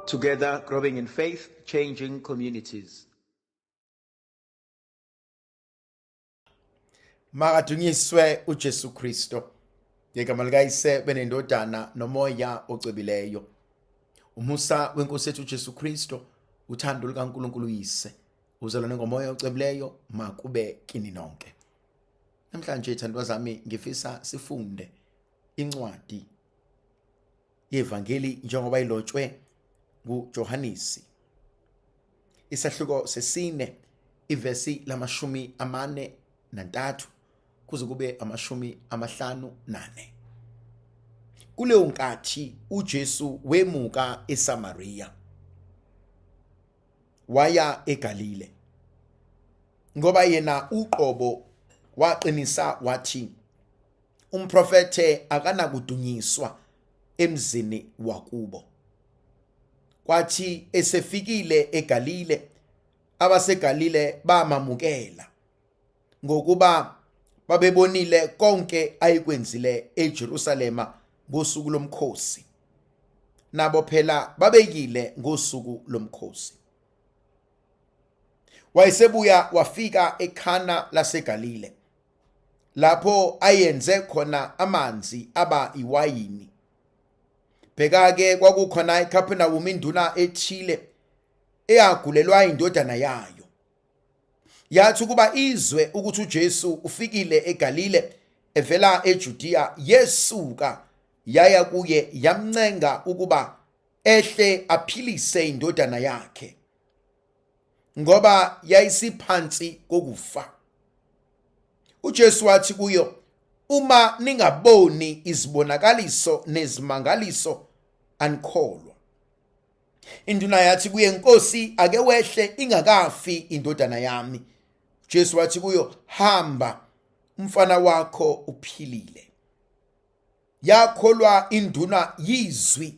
Together, growing in faith, changing communities. Makadunyiswe uJesu Kristo. Ngegama likaYise benendodana nomoya ocwebileyo. Umusa wenkosi yethu uJesu Kristo, uthando lukaNkulunkulu uYise, uzalwane ngomoya ocwebileyo makube kini nonke. Namhlanje thandwa zami ngifisa sifunde incwadi yevangeli njengoba ilotshwe nguJohanisi. Isahluko sesine ivesi lamashumi amane nantathu kuze kube amashumi amahlanu nane. Kuleyo nkathi uJesu wemuka eSamariya waya eGalile ngoba yena uqobo waqinisa wathi umprofethe akanakudunyiswa emzini wakubo. Kwathi esefikile eGalile abaseGalile bamamukela ngokuba babebonile konke ayekwenzile eJerusalema ngosuku lomkhosi. Nabo phela babeyile ngosuku lomkhosi. Wayesebuya wafika eKhana laseGalile lapho ayenze khona amanzi aba iwayini. Bheka-ke kwakukhona eKhaphenawume induna ethile eyagulelwa indodana yayo. Yathi ukuba izwe ukuthi uJesu ufikile eGalile evela eJudiya, yesuka yaya kuye yamncenga ukuba ehle aphilise indodana yakhe ngoba yayisiphansi kokufa. uJesu wathi kuyo, uma ningaboni izibonakaliso nezimangaliso anikholwa. Induna yathi kuye, Nkosi, ake wehle ingakafi indodana yami. Jesu wathi kuyo, hamba, umfana wakho uphilile. Yakholwa induna yizwi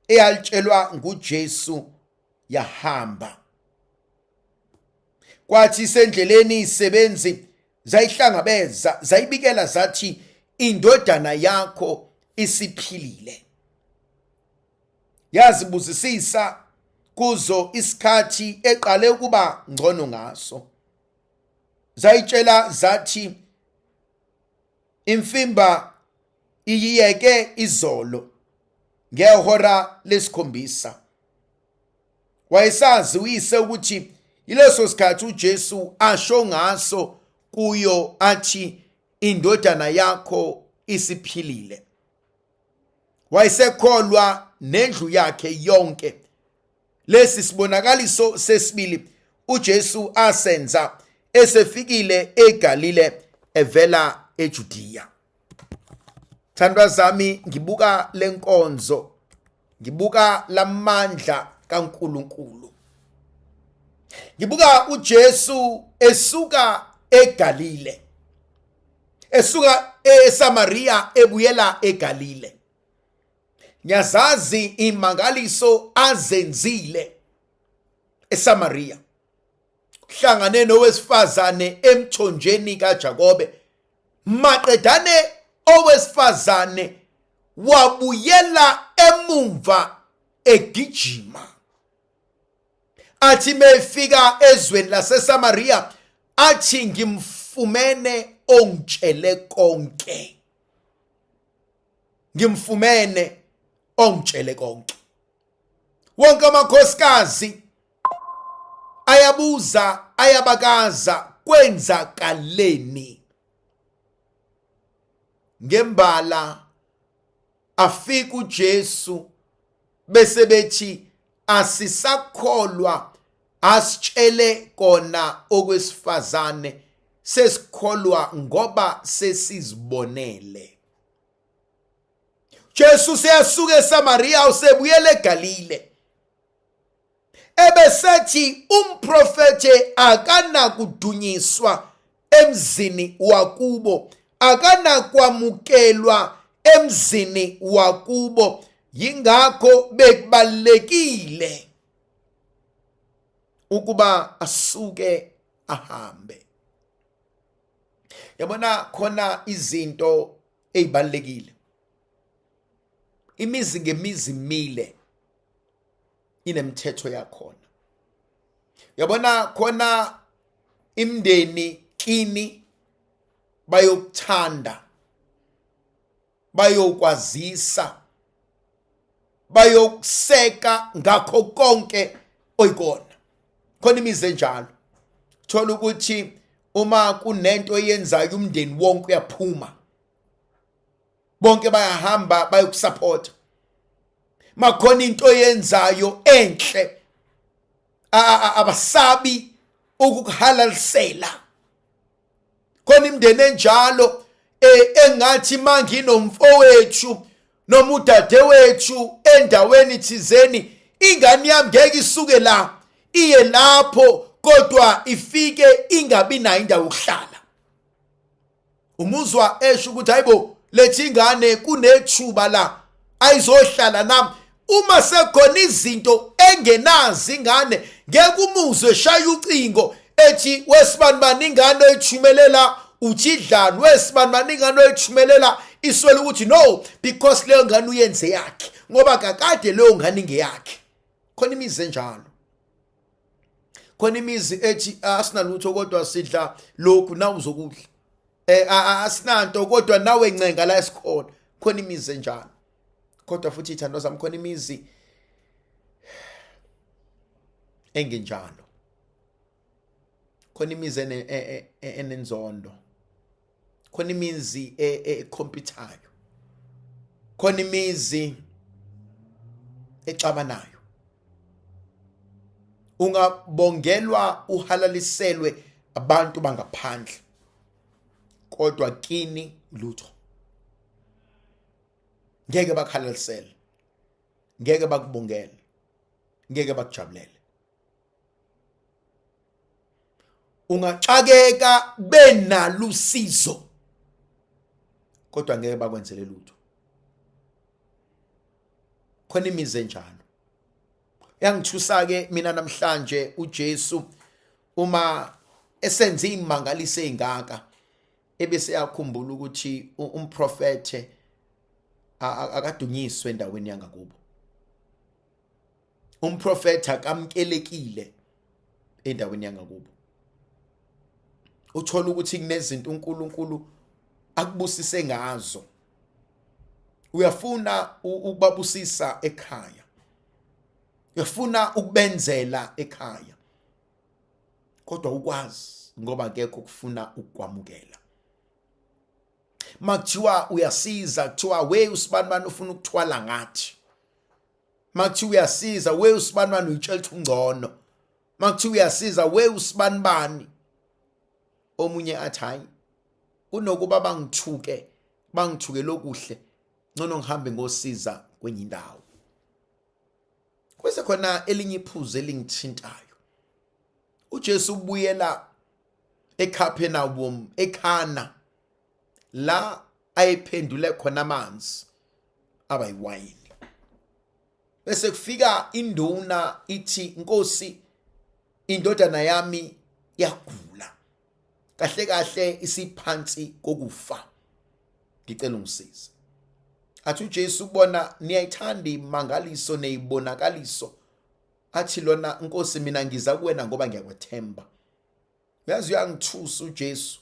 eyalitshelwa nguJesu yahamba. Kwathi isendleleni izisebenzi zayihlangabeza zayibikela zathi indodana yakho isiphilile. Yazibuzisisa kuzo isikhathi eqale ukuba ngcono ngaso. Zayitshela zathi imfimba iyiyeke izolo ngehora lesikhombisa. Wayesazi uyise ukuthi yileso sikhathi uJesu asho ngaso kuyo athi indodana yakho isiphilile. Wayesekholwa nendlu yakhe yonke. Lesi sibonakaliso sesibili uJesu asenza esefikile eGalile evela eJudiya. Thandwa zami ngibuka lenkonzo ngibuka lamandla kaNkuluNkulu. Ngibuka uJesu esuka eGalile. Esuka eSamaria ebuyela eGalile. Ngiyazazi imangaliso azenzile eSamaria. Hlangane nowesifazane emthonjeni kaJakobe. Maqedane owesifazane wabuyela emumva egijima. Athi mefika ezweni laseSamaria athi ngimfumene ongitshele konke. Ngimfumene ongitshele konke. Wonke amakhosikazi ayabuza ayabakaza kwenzakaleni. Ngembala afika uJesu bese bethi asisakholwa asitshele kona okwesifazane sesikholwa ngoba sesizibonele. Jesu seyasuka eSamaria usebuyela eGalile. Ebesethi umprofethe akanakudunyiswa emzini wakubo, akanakwamukelwa emzini wakubo. Yingakho bekubalekile ukuba asuke ahambe. Yabona khona izinto ezibalekile. Imizi ngemizi mile. Inemithetho yakhona. Uyabona khona imndeni kini bayokuthanda, bayokwazisa, bayokuseka ngakho konke oyikona. Khona imizi enjalo, thola ukuthi uma kunento eyenzayo umndeni wonke uyaphuma, bonke bayahamba bayokusupport. Makhona into oyenzayo enhle, abasabi ukukuhalalisela. Khona imndeni enjalo engathi manginomfowethu noma udadewethu endaweni thizeni, ingane yami ngeke isuke la iye lapho, kodwa ifike ingabi nayo indawo yokuhlala. Umuzwa esho ukuthi hayibo, lethi ingane kunethuba la ayizohlala nami. Uma sekukhona izinto engenazi ingane, ngeke umuzwe eshaya ucingo ethi wesibanibani ingane oyithumelela uthi idlani, wesibanibani ingane oyithumelela iswele ukuthi no, because leyo ngane uyenze yakhe, ngoba kakade leyo ngane ingeyakhe. Khona imizi enjalo, khona imizi ethi asinalutho kodwa sidla lokhu, nawe uzokudla, asinanto kodwa nawe ncenga la esikhona. Khona imizi enjalo. Kodwa futhi ithando zami, khona imizi engenjalo, khona imizi enenzondo, khona imizi ekhompyuthayo, khona imizi exabanayo. Ungabongelwa uhalaliselwe abantu bangaphandle, kodwa kini lutho. Ngeke bakhalalisele, ngeke bakubongele, ngeke bakujabulele. Ungaxakeka benalo usizo, kodwa ngeke bakwenzele lutho. Khona imizi enjalo. Yangithusa ke mina namhlanje uJesu uma esenze imangaliso ezingaka, ebese yakhumbula ukuthi umprofethe akadunyiswe endaweni yangakubo. Umprofetha akamkelekile endaweni yangakubo. Uthola ukuthi kunezinto uNkulunkulu akubusise ngazo, uyafuna ukubabusisa ekhaya, uyafuna ukubenzela ekhaya, kodwa ukwazi ngoba akekho kufuna ukukwamukela. Makuthiwa uyasiza, kuthiwa we usibanibani ufuna ukuthwala ngathi. Makuthiwa uyasiza, we usibanibani uyitshela ukuthi ungcono. Makuthiwa uyasiza, we usibanibani. Omunye athi hayi, kunokuba bangithuke, bangithuke lokuhle, ngcono ngihambe ngosiza kwenye indawo. Kwese khona elinye iphuzu elingithintayo. uJesu ubuyela eCapernaum, eKhana, la ayephendule khona amanzi aba yiwayini. Bese kufika induna ithi, Nkosi, indodana yami yagula, kahle kahle isiphansi kokufa, ngicela ungisize. Athi uJesu kubona, niyayithanda imangaliso neyibonakaliso. Athi lona, Nkosi, mina ngiza kuwena ngoba ngiyakwethemba. Uyazi uyangithusa uJesu,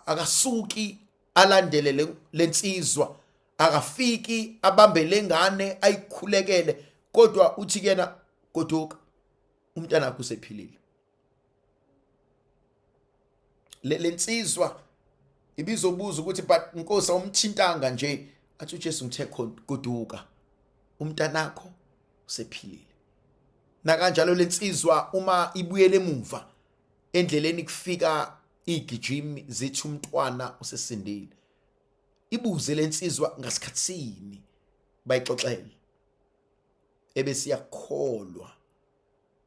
akasuki alandele lensizwa, akafiki abambe lengane ayikhulekele, kodwa uthi kuyena, goduka, umntana wakho usephilile. Lensizwa ibizobuza ukuthi but Nkosi awumthintanga nje. Athi uJesu, ngithe goduka, umntanakho usephilile. Nakanjalo lensizwa uma ibuyele emuva endleleni, kufika igijimi zithi umntwana usesindile. Ibuze lensizwa ngasikhathini, bayixoxele, ebese iyakholwa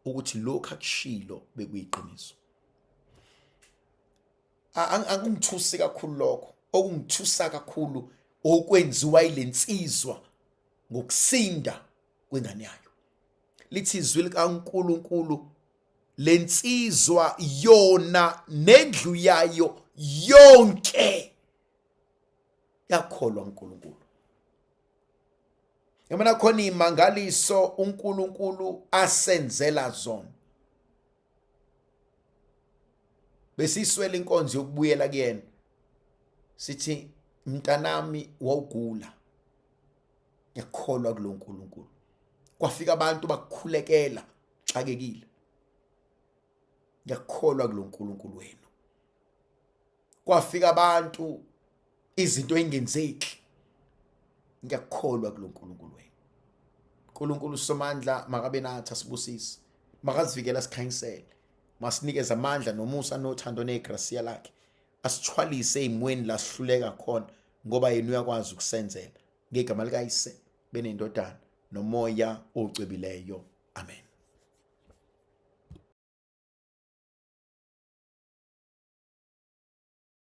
ukuthi lokhu akushilo bekuyiqiniso. Angingithusi kakhulu lokho, okungithusa kakhulu okwenziwa ilensizwa ngokusinda kwengane yayo. Lithi izwi likaNkuluNkulu, lensizwa yona nendlu yayo yonke yakholwa uNkulunkulu. Yabona khona imangaliso uNkulunkulu asenzela zona. Besiswele inkonzo yokubuyela kuyena. Sithi mntanami wawugula. Ngiyakholwa kulo nkulunkulu. Kwafika abantu bakukhulekela xakekile. Ngiyakholwa kulo nkulunkulu wenu. Kwafika abantu izinto engenzeki. Ngiyakholwa kulo nkulunkulu wenu. uNkulunkulu somandla makabe nathi asibusise. Makazivikela sikhanyisele. Masinikeze amandla nomusa nothando negracia lakhe. Asithwalise ezimweni la sihluleka khona ngoba yena uyakwazi ukusenzela. Ngegama likaYise benendodana nomoya ocwebileyo. Amen.